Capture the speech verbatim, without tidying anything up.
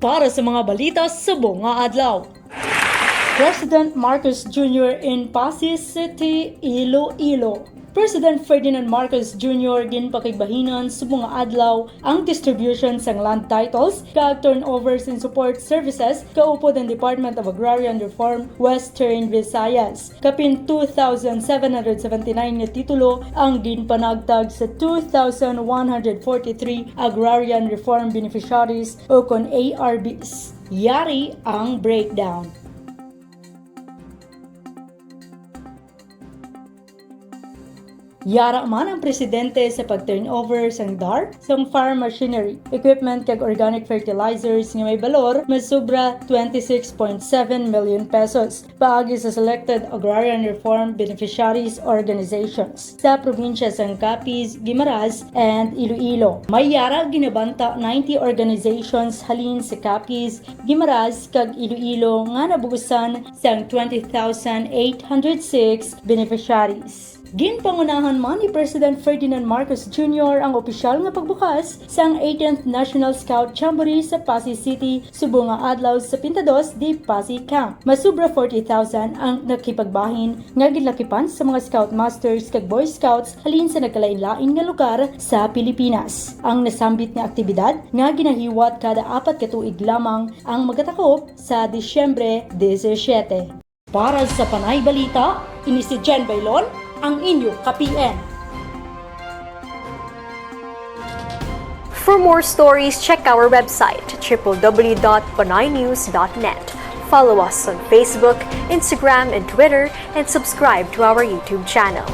Para sa mga balita subong nga adlaw. President Marcos Junior in Passi City, Iloilo. President Ferdinand Marcos Junior ginpakigbahinan subong nga adlaw ang distribution sang land titles kag turnovers and support services kaupod ang Department of Agrarian Reform, Western Visayas. Kapin two thousand seven hundred seventy-nine nga titulo ang ginpanagtag sa two thousand one hundred forty-three agrarian reform beneficiaries, o kon A R Bs. Yari ang breakdown. Yara man ang presidente sa pag-turnover sang DAR, sang farm machinery, equipment kag organic fertilizers nga may balor masubra twenty-six point seven million pesos paagi sa selected agrarian reform beneficiaries organizations sa probinsya sang Capiz, Guimaras, and Iloilo. May yara ginabanta ninety organizations halin sa Capiz, Guimaras, kag Iloilo nga nabugusan sang twenty thousand eight hundred six beneficiaries. Ginpangunahan man ni President Ferdinand Marcos Junior ang opisyal nga pagbukas sang eighteenth National Scout Jamboree sa Passi City subong nga adlaw sa Pintados de Passi Camp. Masubra forty thousand ang nakipagbahin nga ginlakipan sa mga Scoutmasters kag Boy Scouts halin sa nagkalain-lain nga lugar sa Pilipinas. Ang nasambit nga aktibidad nga ginahiwat kada apat ka tuig lamang ang magatakop sa Disyembre disisiete. Para sa Panay Balita, ini si Jen Bailon, ang inyo ka-P N. For more stories, check our website, triple w dot panaynews dot net. Follow us on Facebook, Instagram, and Twitter, and subscribe to our YouTube channel.